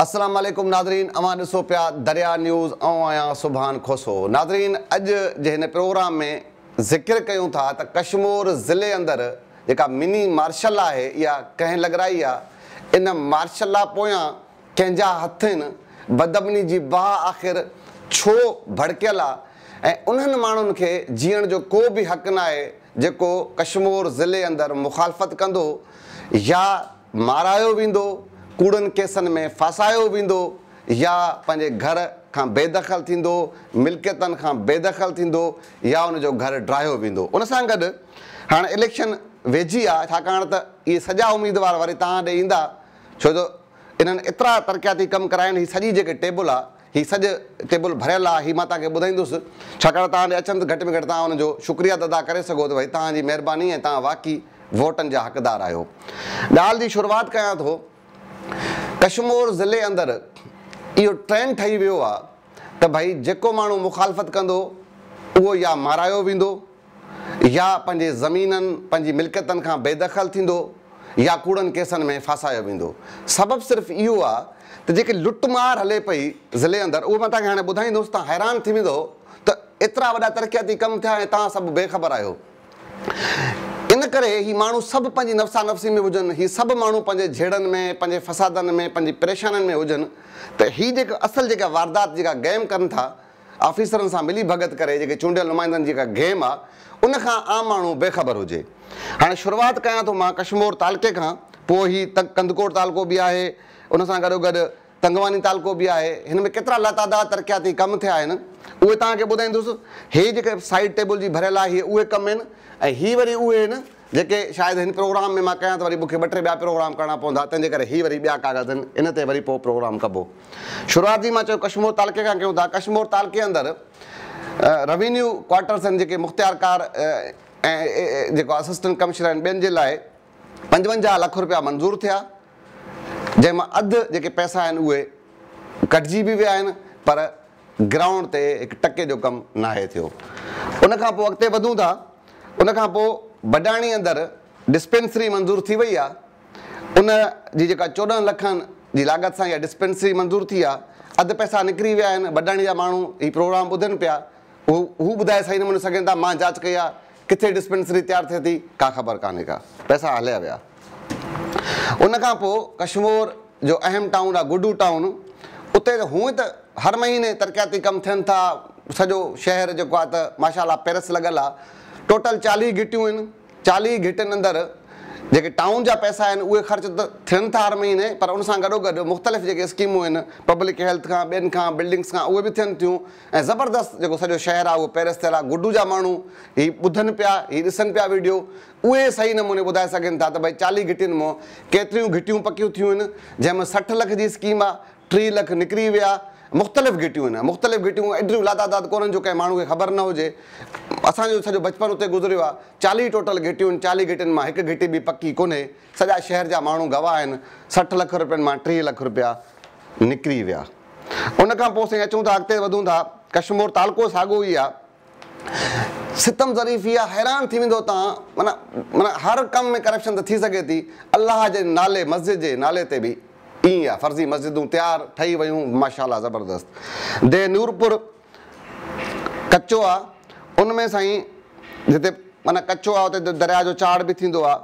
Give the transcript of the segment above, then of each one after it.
السلام عليڪم ناظرين، اوهان ڏسو پيا دريا نيوز، آئون آهيان سبحان کوسو. ناظرين، اڄ جي هن پروگرام ۾ ذڪر ڪيون ٿا ته ڪشمور ضلعي اندر جيڪا مني مارشل لا آهي اها ڪنهن لڳرائي آ، ان مارشل لا پويان ڪنهن جا هٿ آهن، بدامني جي باهه آخر ڇو ڀڙڪيل آ ۽ انهن ماڻهن کي جيئڻ جو ڪو به حق ناهي جيڪو ڪشمور ضلعي اندر مخالفت ڪندو يا مارايو ويندو، ڪوڙن ڪيسن ۾ ڦاسايو ويندو يا پنهنجي گهر کان بيدخل ٿيندو، ملڪيتن کان بيدخل ٿيندو يا ان جو گهر ڊاهيو ويندو. ان سان گڏ هاڻ اليڪشن ويجهي آ، ڇاڪاڻ ته اهي سڄا اميدوار وري توهان ڏي ايندا، ڇو جو انهن ايترا ترقياتي ڪم ڪرايا آهن. هي سڄي جيڪي ٽيبل آ، هي سڄ ٽيبل ڀريل آ، هي مان توهان کي ٻڌائيندس، ڇاڪاڻ توهان ڏي اچن ته گهٽ ۾ گهٽ توهان انهن جو شڪريه ته ادا ڪري سگهو ته ڀئي توهان جي مهرباني ۽ توهان واقعي ووٽن جا حقدار آهيو. ڳالهه جي شروعات ڪيان ٿو، ڪشمور ضلعي اندر اهو ٽرينڊ ٺهي ويو آ ته ڀئي جيڪو ماڻهو مخالفت ڪندو اهو يا مارايو ويندو يا پنهنجي زمينن، پنهنجي ملڪيتن کان بيدخل ٿيندو يا ڪوڙن ڪيسن ۾ ڦاسايو ويندو. سبب صرف اهو آ ته جيڪي لٽ مار هلي پئي ضلعي اندر اهو مان توهان کي هاڻي ٻڌائيندس، توهان حيران ٿي ويندؤ ته ايترا وڏا ترقياتي ڪم ٿيا ۽ توهان سڀ بي خبر آهيو. ان ڪري هي ماڻهو سڀ پنهنجي نفسا نفسي ۾ هجن، هي سڀ ماڻهو پنهنجي جهيڙن ۾، پنهنجي فسادن ۾، پنهنجي پريشانين ۾ هجن ته هي جيڪا اصل جيڪا واردات جيڪا گيم ڪن ٿا، آفيسرن سان ملي ڀڳت ڪري جيڪي چونڊيل نمائندن جي جيڪا گيم آ ان کان عام ماڻهو بي خبر هجي. هاڻي شروعات ڪيان ٿو مان ڪشمور تعلقي کان، پوء هي ڪنڌڪوٽ تعلقو به آهي، ان سان گڏو گڏ تنگواني تعلقو به آهي، هن ۾ ڪيترا لاتعداد ترقياتي ڪم ٿيا آهن اهي توهان کي ٻڌائيندس. هي جيڪي سائيڊ ٽيبل جي ڀريل آهي هي اهي ڪم آهن ۽ هي وري اهي آهن جيڪي شايد هن پروگرام ۾ مان ڪيان ته وري مون کي ٻه ٽي ٻيا پروگرام ڪرڻا پوندا، تنهن جي ڪري هي وري ٻيا ڪاغذ آهن ان تي وري پوء پروگرام ڪبو. شروعات جي مان چيو ڪشمور تعلقي کان ڪيون ٿا. ڪشمور تعلقي اندر روينيو ڪوارٽرس آهن جيڪي مختيارڪار ۽ جيڪو اسسٽنٽ ڪمشنر آهن ٻين جي لاء 55 لک روپيا منظور ٿيا، جنهن مان اڌ جيڪي پئسا آهن اهي ڪڍجي به ويا آهن پر گرائونڊ تي هڪ ٽڪي جو ڪم ناهي ٿيو. ان کان پوء اڳتي وڌون ٿا. ان کان پوء بڊاڻي اندر ڊسپينسري منظور ٿي وئي آ. ان جي جيڪا 14 لکن جي لاڳت سان اها ڊسپينسري منظور ٿي آ. اڌ پئسا نڪري ويا آهن. بڊاڻي جا ماڻهو هي پروگرام ٻڌن پيا. هو ٻڌائي صحيح نموني سگهن ٿا. مان جاچ ڪئي آ. ڪٿي ڊسپينسري تيار ٿئي ٿي ڪا خبر ڪانهي ڪا. پئسا هليا ويا. ان کان پوء ڪشمور جو اهم ٽائون آ گڊو ٽائون، اتي ته هونئن ته هر مهيني ترقياتي ڪم ٿين ٿا، سڄو شهر جيڪو آ ته ماشاء الله پيرس لڳل آ، ٽوٽل 40 گهٽيون آهن، 40 گهٽين اندر جيڪي ٽائون جا پئسا آهن اهي خرچ ته ٿين ٿا هر مهيني پر ان سان گڏو گڏ مختلف جيڪي اسڪيمون آهن پبلڪ هيلٿ کان ٻين کان بلڊنگس کان اهي به ٿين ٿيون ۽ زبردست جيڪو سڄو شهر آ اهو پيرس ٿيل آ. گڊو جا ماڻهو هي ٻڌن پيا، هي ڏسن پيا ويڊيو، اهي صحيح نموني ٻڌائي سگهن ٿا ته ڀئي 40 گهٽين مان ڪيتريون گهٽيون پڪيون ٿيون آهن، جنهن ۾ 60 لک جي اسڪيم آ، 30 لک نڪري ويا، مختلف گهٽيون آهن، مختلف گهٽيون ايتريون لاتعداد ڪونهن جو ڪنهن ماڻهو کي خبر نه هجي، اسان جو سڄو بچپن اتي گذريو آ، 40 ٽوٽل گهٽيون آهن، 40 گهٽين مان هڪ گهٽي به پڪي ڪونهي، سڄا شهر جا ماڻهو گواهه آهن، 60 لک روپين مان 30 لک روپيا نڪري ويا. ان کان پوء سائين اچون ٿا اڳتي وڌون ٿا، ڪشمور تعلقو ساڳيو ئي آ، ستم ظريفي آ، حيران ٿي ويندو توهان، معنيٰ معنيٰ هر ڪم ۾ ڪرپشن ته ٿي سگهي ٿي، الله جي نالي مسجد جي نالي تي به ائين آ، فرضي مسجدون تيار ٺهي ويون ماشاء الله زبردست. ديهه نورپور ڪچو آ، ان ۾ سائين جتي معنيٰ ڪچو آ اتي درياء جو چاڙهه به ٿيندو آ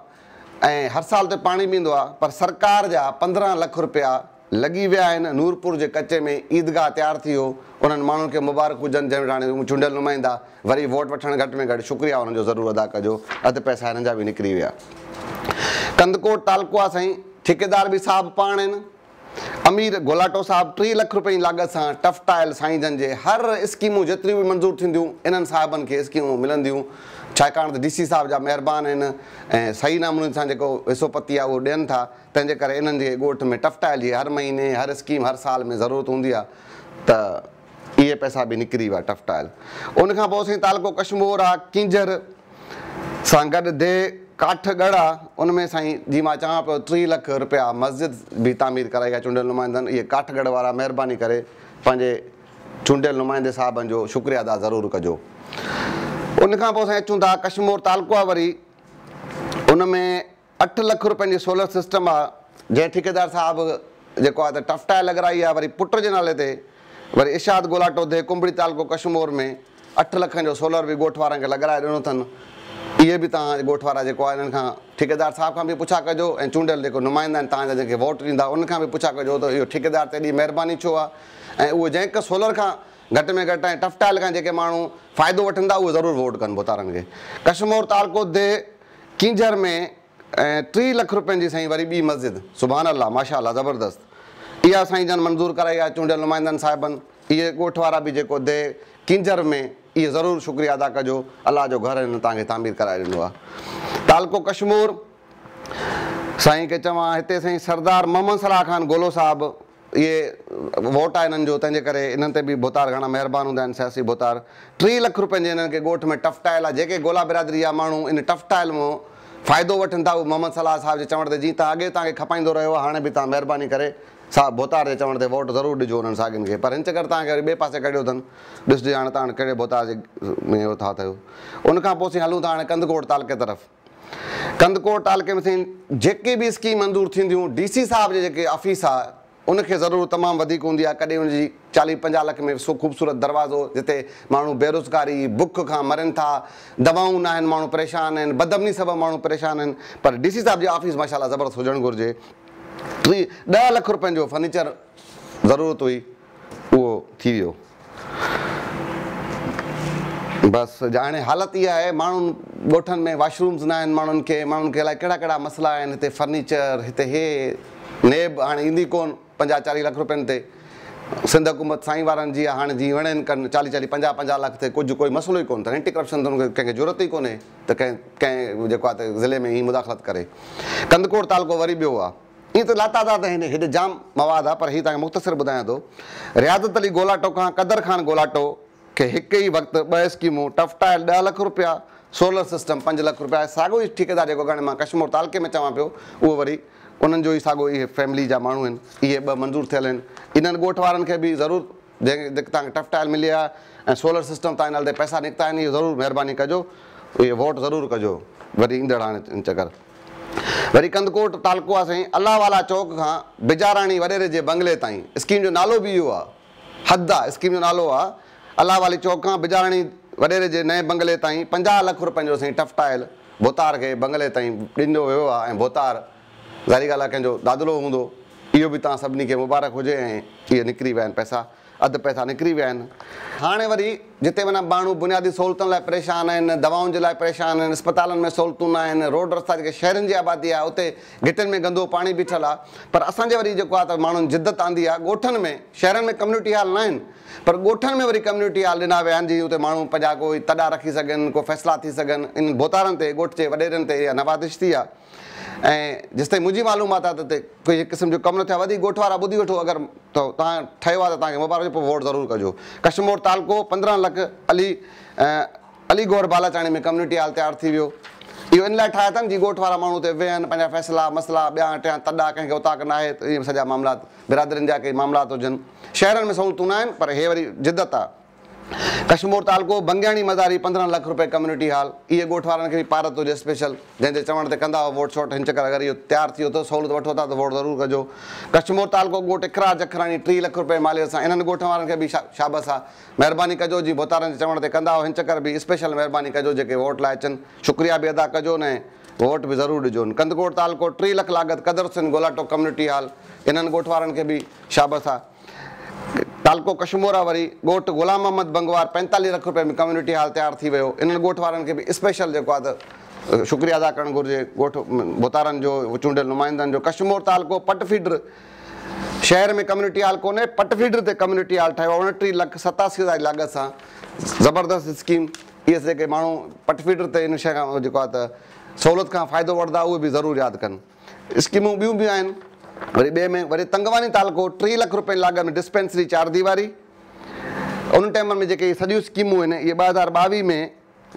۽ هر سال اتي پاڻي به ايندو آ پر سرڪار جا 15 لک روپيا لڳي ويا آهن، نورپور جي ڪچي ۾ عيدگاهه تيار ٿي ويو، انهن ماڻهن کي مبارڪ هجن جنهن وٽ هاڻي چونڊيل نمائندا وري ووٽ وٺڻ گهٽ ۾ گهٽ شڪريه انهن جو ضرور ادا ڪجو، اڌ پئسا هنن جا به نڪري ويا. ڪنڌڪوٽ تعلقو آ سائين، ٺيڪيدار به صاحب پاڻ آهن، امير گولاٽو صاحب 30 لک روپين جي لاڳت سان ٽف ٽائل سائين جن جي هر اسڪيمون جيتريون به منظور ٿينديون انهن صاحبن کي اسڪيمون ملنديون ڇاڪاڻ ته ڊي سي صاحب جا مهربان آهن ۽ صحيح نموني سان جيڪو حصو پتي آ اهو ڏين ٿا. تنهن جي ڪري انهن جي ڳوٺ ۾ ٽف ٽائل جي هر مهيني، هر اسڪيم هر سال ۾ ضرورت هوندي آ ته اهي پئسا به نڪري ويا ٽف ٽائل. ان کان پوء سائين تعلقو ڪشمور آ، ڪينجهر سان گڏ ديهه ڪاٺ ڳڙهه آ، ان ۾ سائين جي مان چوان پيو 30 لک رپيا مسجد به تعمير ڪرائي آ چونڊيل نمائندن، اهي ڪاٺ ڳڙهه وارا مهرباني ڪري پنهنجي چونڊيل نمائندي صاحبن جو شڪريه ادا ضرور ڪجو. ان کان پوء سائين اچون ٿا ڪشمور تعلقو آ وري ان ۾ 8 لک روپين جي سولر سسٽم آ، جنهن ٺيڪيدار صاحب جيڪو آهي ته ٽف ٽائل لڳرائي آهي وري پٽ جي نالي تي وري ارشاد گولاٽو ديهه ڪنبڙي تعلقو ڪشمور ۾ 8 لکن جو سولر به ڳوٺ وارن کي لڳرائي ڏنو اٿن. اهي به توهان ڳوٺ وارا جيڪو آهي انهن کان ٺيڪيدار صاحب کان به پڇا ڪجو ۽ چونڊيل جيڪو نمائندا آهن توهان جا جن کي ووٽ ڏيندا انهن کان به پڇا ڪجو ته اهو ٺيڪيدار تي ايڏي مهرباني ڇو آهي ۽ اهو جنهن کي سولر کان گهٽ ۾ گهٽ ۽ ٽف ٽائل کان جيڪي ماڻهو فائدو وٺن ٿا اهي ضرور ووٽ ڪن ڀوتارن کي. ڪشمور تعلقو ديهه ڪينجهر ۾ 30 لک روپين جي سائين وري ٻي مسجد سبحان الله ماشاء الله زبردست اها سائين جن منظور ڪرائي آهي چونڊيل نمائندن صاحبن اهي ڳوٺ وارا به جيڪو ديهه ڪينجهر ۾ اهي ضرور شڪريه ادا ڪجو الله جو گهر هن توهان کي تعمير ڪرائي ڏنو آهي تعلقو ڪشمور سائين کي چوان هتي سائين سردار محمد صلاح خان گولو صاحب اهي ووٽ آهي انهن جو تنهن جي ڪري انهن تي به ڀوتار گهڻا مهربان هوندا آهن سياسي ڀوتار 30 لک روپين جي انهن کي ڳوٺ ۾ ٽف ٽائل آهي جيڪي گولا برادري جا ماڻهو ان ٽف ٽائل مان فائدو وٺن ٿا اهو محمد صلاح صاحب جي چوڻ تي جيئن تان اڳي توهان کي کپائيندو رهيو آهي هاڻي به توهان مهرباني ڪري صاحب ڀوتار جي چوڻ تي ووٽ ضرور ڏجو انهن ساڳين کي پر هن چڪر توهان کي وري ٻئي پاسي ڪڍيو اٿن ڏسجي هاڻي توهان ڪهڙي ڀوتار جي ۾ اهو ٿا ٿيو ان کان پوء سائين هلون ٿا هاڻي ڪنڌڪوٽ تعلقي طرف ڪنڌڪوٽ تعلقي ۾ سائين جيڪي به اسڪيم منظور ٿينديون ڊي سي صاحب جي جيڪي آفيس آ ان کي ضرورت تمام وڌيڪ هوندي آ ڪڏهن ان جي 40 50 لک ۾ سو خوبصورت دروازو جتي ماڻهو بيروزگاري بک کان مرن ٿا دوائون ناهن ماڻهو پريشان آهن بدامني سبب ماڻهو پريشان آهن پر ڊي سي صاحب جي آفيس ماشاءالله زبردست هجڻ گهرجي 10 لک روپين جو فرنيچر ضرورت هئي اهو ٿي ويو. بس هاڻي حالت اها آهي ماڻهن ڳوٺن ۾ واش رومز نه آهن ماڻهن کي ماڻهن کي الائي ڪهڙا ڪهڙا مسئلا آهن هتي فرنيچر هتي هي نيب هاڻي ايندي ڪون 50 40 لک روپين تي سنڌ حڪومت سائين وارن جي هاڻي جي وڻين ڪن 40 40 50 50 لک تي ڪجهه ڪوئي مسئلو ئي ڪون اٿن اينٽي ڪرپشن ته ڪنهن کي ضرورت ئي ڪونهي ته ڪنهن ڪنهن جيڪو آهي ته ضلعي ۾ هي مداخلت ڪري ڪنڌڪوٽ تعلقو وري ٻيو آهي ائين ته لاتعداد آهن، هيڏي جام مواد آهي پر هي توهان کي مختصر ٻڌايان ٿو. رياضت علي گولاٽو کان قدر خان گولاٽو کي هڪ ئي وقت ٻه اسڪيمون، ٽف ٽائل 10 لک روپيا، سولر سسٽم 5 لک روپيا، ساڳيو ئي ٺيڪيدار جيڪو اڳاڻي مان ڪشمور تعلقي ۾ چوان پيو اهو وري انهن جو ئي ساڳيو اهي فيملي جا ماڻهو آهن اهي ٻه منظور ٿيل آهن انهن ڳوٺ وارن کي به ضرور جنهن جيڪي توهان کي ٽف ٽائل ملي آهي ۽ سولر سسٽم تان نالي تي پئسا نڪتا آهن اهو ضرور مهرباني ڪجو اهي ووٽ ضرور ڪجو وري ايندڙ هاڻي چڪر وري ڪنڌڪوٽ تعلقو آهي سائين الله والا چوڪ کان بجاراڻي وڏيري جي بنگلي تائين اسڪيم جو نالو به اهو آهي حد آهي اسڪيم جو نالو آهي الله والي چوڪ کان بجاراڻي وڏيري جي نئين بنگلي تائين 50 لک روپين جو سائين ٽف ٽائل ڀوتار کي بنگلي تائين ڏنو ويو آهي ۽ ڀوتار ظاهري ڳالهه آهي ڪنهن جو دادلو هوندو اهو به توهان سڀني کي مبارڪ هجي ۽ اهي نڪري ويا آهن پئسا اڌ پئسا نڪري ويا آهن. هاڻي وري جتي معنيٰ ماڻهو بنيادي سهولتن لاء پريشان آهن، دوائن جي لاء پريشان آهن، اسپتالن ۾ سهولتون نه آهن، روڊ رستا جيڪي شهرن جي آبادي آهي اتي گهٽين ۾ گندو پاڻي بيٺل آهي پر اسان جي وري جيڪو آهي ته ماڻهن جدت آندي آهي ڳوٺن ۾ شهرن ۾ ڪميونٽي هال نه آهن پر ڳوٺن ۾ وري ڪميونٽي هال ڏنا ويا آهن جيئن اتي ماڻهو پنهنجا ڪوئي تڏا رکي سگهن ڪو فيصلا ٿي سگهن انهن ڀوتارن تي ڳوٺ جي وڏيرن تي اها نوازش ٿي آهي. ۽ جيستائين منهنجي معلومات آهي ته اتي ڪوئي هڪ قسم جو ڪم نه ٿيو آهي وڌيڪ ڳوٺ وارا ٻڌي وٺو اگر توهان ٺهيو آهي ته توهان کي مبارڪ هجي پوء ووٽ ضرور ڪجو ڪشمور تعلقو 15 لک علي علي گوهر بالاچاڻي ۾ ڪميونٽي هال تيار ٿي ويو اهو ان لاء ٺاهيا اٿن جي ڳوٺ وارا ماڻهو اتي ويهن پنهنجا فيصلا مسئلا ٻيا ٽيان تڏا ڪنهن کي اوطاق ناهي ته اهي سڄا معاملات برادرين جا ڪي معاملات هجن شهرن ۾ سهولتون ناهن پر هي وري جدت آهي. ڪشمور تعلقو بنگياڻي مزاري 15 لک روپيه ڪميونٽي هال اهي ڳوٺ وارن کي به پارت هجي اسپيشل جنهن جي چوڻ تي ڪندا هئا ووٽ شوٽ هن چڪر اگر اهو تيار ٿي ويو ته سهولت وٺو ٿا ته ووٽ ضرور ڪجو ڪشمور تعلقو ڳوٺ اقرار جکراڻي 30 لک روپيه ماليت سان انهن ڳوٺ وارن کي به شابس آ مهرباني ڪجو جي ڀوتارن جي چوڻ تي ڪندا هئا هن چڪر به اسپيشل مهرباني ڪجو جيڪي ووٽ لاء اچن شڪريا به ادا ڪجو ۽ ووٽ به ضرور ڏجو ڪنڌڪوٽ تعلقو 30 لک لاڳت قدر حسين گولاٽو ڪميونٽي هال انهن ڳوٺ وارن کي به شابس آ. تعلقو ڪشمور وري ڳوٺ غلام محمد بنگوار 45 لک روپيه ۾ ڪميونٽي هال تيار ٿي ويو انهن ڳوٺ وارن کي به اسپيشل جيڪو آهي ته شڪريه ادا ڪرڻ گهرجي ڳوٺ ڀوتارن جو چونڊيل نمائندن جو ڪشمور تعلقو پٽ فيڊر شهر ۾ ڪميونٽي هال ڪونهي پٽ فيڊر تي ڪميونٽي هال ٺهيو آهي 29 لک 87 هزار جي لاڳت سان زبردست اسڪيم اهي جيڪي ماڻهو پٽ فيڊر تي ان شيء کان جيڪو آهي ته سهولت کان فائدو وٺندا اهي به ضرور ياد ڪن. اسڪيمون ٻيون به آهن وري ٻئي ۾ وري تنگواني تعلقو 3 لک روپين لاڳت ۾ ڊسپينسري چار ديواري انهن ٽائيمن ۾ جيڪي سڄيون اسڪيمون آهن اهي 2022 ۾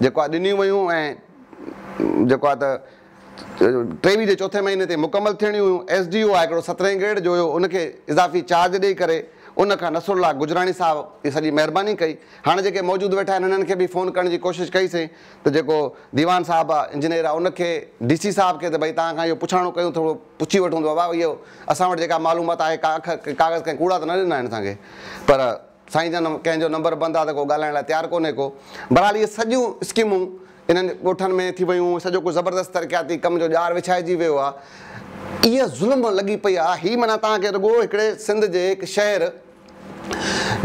جيڪو آهي ڏنيون ويون ۽ جيڪو آهي ته 23 جي چوٿين مهيني تائين مڪمل ٿيڻيون هيون ايس ڊي او آهي هڪڙو سترهين گريڊ جو هيو ان کي اضافي چارج ڏئي ڪري ان کان نصرالله گجراڻي صاحب اها سڄي مهرباني ڪئي. هاڻي جيڪي موجود ويٺا آهن انهن کي به فون ڪرڻ جي ڪوشش ڪئي سين ته جيڪو ديوان صاحب آ انجنيئر آ ان کي ڊي سي صاحب کي ته ڀئي توهان کان اهو پڇاڻو ڪيون ٿورو پڇي وٺون ته بابا اهو اسان وٽ جيڪا معلومات آهي ڪا اک ڪاغذ ڪنهن ڪوڙا ته نه ڏنا آهن اسان کي پر سائين جن ڪنهن جو نمبر بند آ ته ڪو ڳالهائڻ لاء تيار ڪونهي ڪو. بهرحال اهي سڄيون اسڪيمون انهن ڳوٺن ۾ ٿي ويون سڄو ڪو زبردست ترقياتي ڪم جو ڄار وڇائجي ويو آ. اها ظلم لڳي پئي آ. هي معنيٰ توهان کي رڳو هڪڙي سنڌ جي هڪ شهر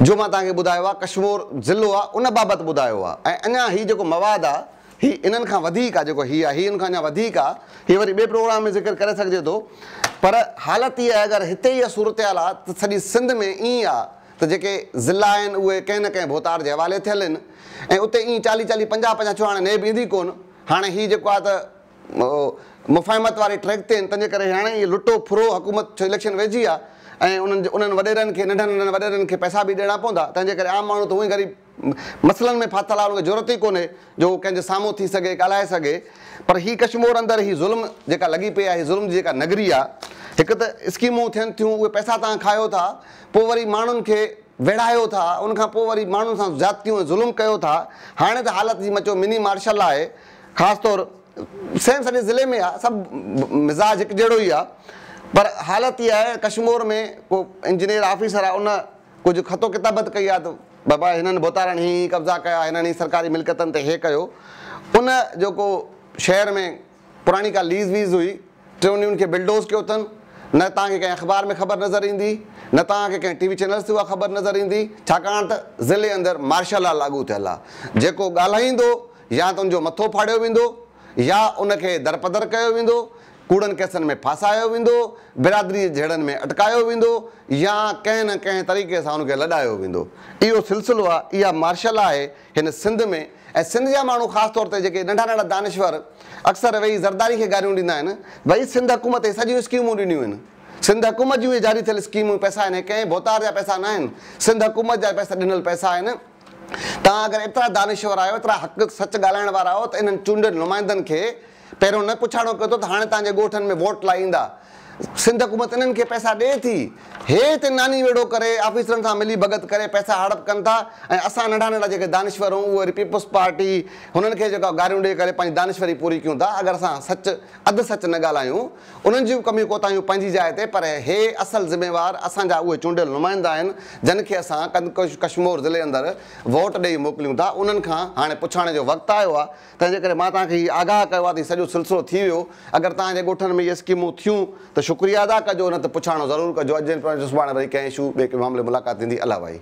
جو مان توهان کي ٻڌايو آ ڪشمور ضلعو آ ان بابت ٻڌايو آ ۽ اڃا هي جيڪو مواد آ هي انهن کان وڌيڪ آ جيڪو هي آ هي ان کان اڃا وڌيڪ آ هي وري ٻئي پروگرام ۾ ذڪر ڪري سگهجي ٿو پر حالت اها آهي اگر هتي اها صورتحال آ ته سڄي سنڌ ۾ ائين آ ته جيڪي ضلعا آهن اهي ڪنهن نه ڪنهن ڀوتار جي حوالي ٿيل آهن ۽ اتي ائين چاليهه چاليهه پنجاهه پنجاهه ڇو هاڻي نيب ايندي ڪونه هاڻي هي جيڪو آ ته مفاهمت واري ٽريڪ تي آهن تنهنجي ڪري هاڻي اهي لٽو ڦرو حڪومت ڇو اليڪشن ويجهي آ ۽ انهن انهن وڏيرن کي ننڍن ننڍن وڏيرن کي پئسا به ڏيڻا پوندا تنهنجي ڪري عام ماڻهو ته هونئن ئي غريب مسئلن ۾ ڦاٿل آ ان کي ضرورت ئي ڪونهي جو هو ڪنهن جي سامهون ٿي سگهي ڳالهائي سگهي پر هي ڪشمور اندر هي ظلم جيڪا لڳي پئي آ هي ظلم جي جيڪا نگري آ هڪ ته اسڪيمون ٿين ٿيون اهي پئسا توهان کايو ٿا پوء وري ماڻهن کي ويڙهايو ٿا ان کان پوء وري ماڻهن سان زيادتيون ۽ ظلم ڪيو ٿا هاڻي ته حالت جي مچو مني مارشل لا آهي خاص طور سيم سڄي ضلعي ۾ آ سڀ مزاج هڪ جهڙو ئي آ پر حالت اها آهي ڪشمور ۾ ڪو انجنيئر آفيسر آ ان ڪجهه خط و ڪتابت ڪئي آ ته بابا هنن ڀوتارن هي هي قبضا ڪيا هنن هي سرڪاري ملڪيتن تي هي ڪيو ان جيڪو شهر ۾ پراڻي ڪا ليز ويز هئي ٽيون ڏينهن ان کي بلڊوز ڪيو اٿن نه توهان کي ڪنهن اخبار ۾ خبر نظر ايندي نه توهان کي ڪنهن ٽي وي چينلز تي اها خبر نظر ايندي ڇاڪاڻ ته ضلعي اندر مارشل لا لاڳو ٿيل آ جيڪو ڳالهائيندو يا ته ان جو مٿو ڦاڙيو ويندو يا ان کي درپدر ڪيو ويندو ڪوڙن ڪيسن ۾ ڦاسايو ويندو، برادري جي جهيڙن ۾ اٽڪايو ويندو يا ڪنهن نه ڪنهن طريقي سان ان کي لڏايو ويندو. اهو سلسلو آهي، اها مارشل لا آهي هن سنڌ ۾ ۽ سنڌ جا ماڻهو خاص طور تي جيڪي ننڍا ننڍا دانشور اڪثر ويهي زرداري کي گاريون ڏيندا آهن، ڀئي سنڌ حڪومت هي سڄيون اسڪيمون ڏنيون آهن، سنڌ حڪومت جون اهي جاري ٿيل اسڪيمون پئسا آهن، هي ڪنهن ڀوتار جا پئسا ناهن، سنڌ حڪومت جا پئسا ڏنل پئسا آهن. توهان اگر ايترا دانشور آهيو، ايترا حق سچ ڳالهائڻ وارا آهيو ته انهن چونڊيل نمائندن کي پهريون نه پڇاڻو ڪيو ته هاڻي توهان جي ڳوٺن ۾ ووٽ لاء ايندا. سنڌ حڪومت انهن کي پئسا ڏئي ٿي. هي هتي ناني ويڙهو ڪري آفيسرن سان ملي ڀڳت ڪري پئسا هڙپ ڪن ٿا ۽ اسان ننڍا ننڍا جيڪي دانشور آهيون اهي وري پيپلز پارٽي هنن کي جيڪا گاريون ڏئي ڪري پنهنجي دانشوري پوري ڪيون ٿا. اگر اسان سچ اڌ سچ نه ڳالهايون انهن جون ڪميون ڪوتاهيون پنهنجي جاء تي پر هي اصل ذميوار اسان جا اهي چونڊيل نمائندا آهن جن کي اسان ڪشمور ضلعي اندر ووٽ ڏئي موڪليون ٿا انهن کان هاڻي پڇاڻي جو وقت آيو آهي. تنهن جي ڪري مان توهان کي هي آگاهه ڪيو آهي ته هي سڄو سلسلو ٿي ويو. اگر توهان جي ڳوٺن ۾ اهي اسڪيمون ٿيون ته شڪريه ادا ڪجو نه ته پڇاڻو ضرور ڪجو. اڄ جي پروگرام سڀاڻي وري ڪنهن اشو ٻئي ڪنهن معاملي ملاقات ٿيندي. الله واهي.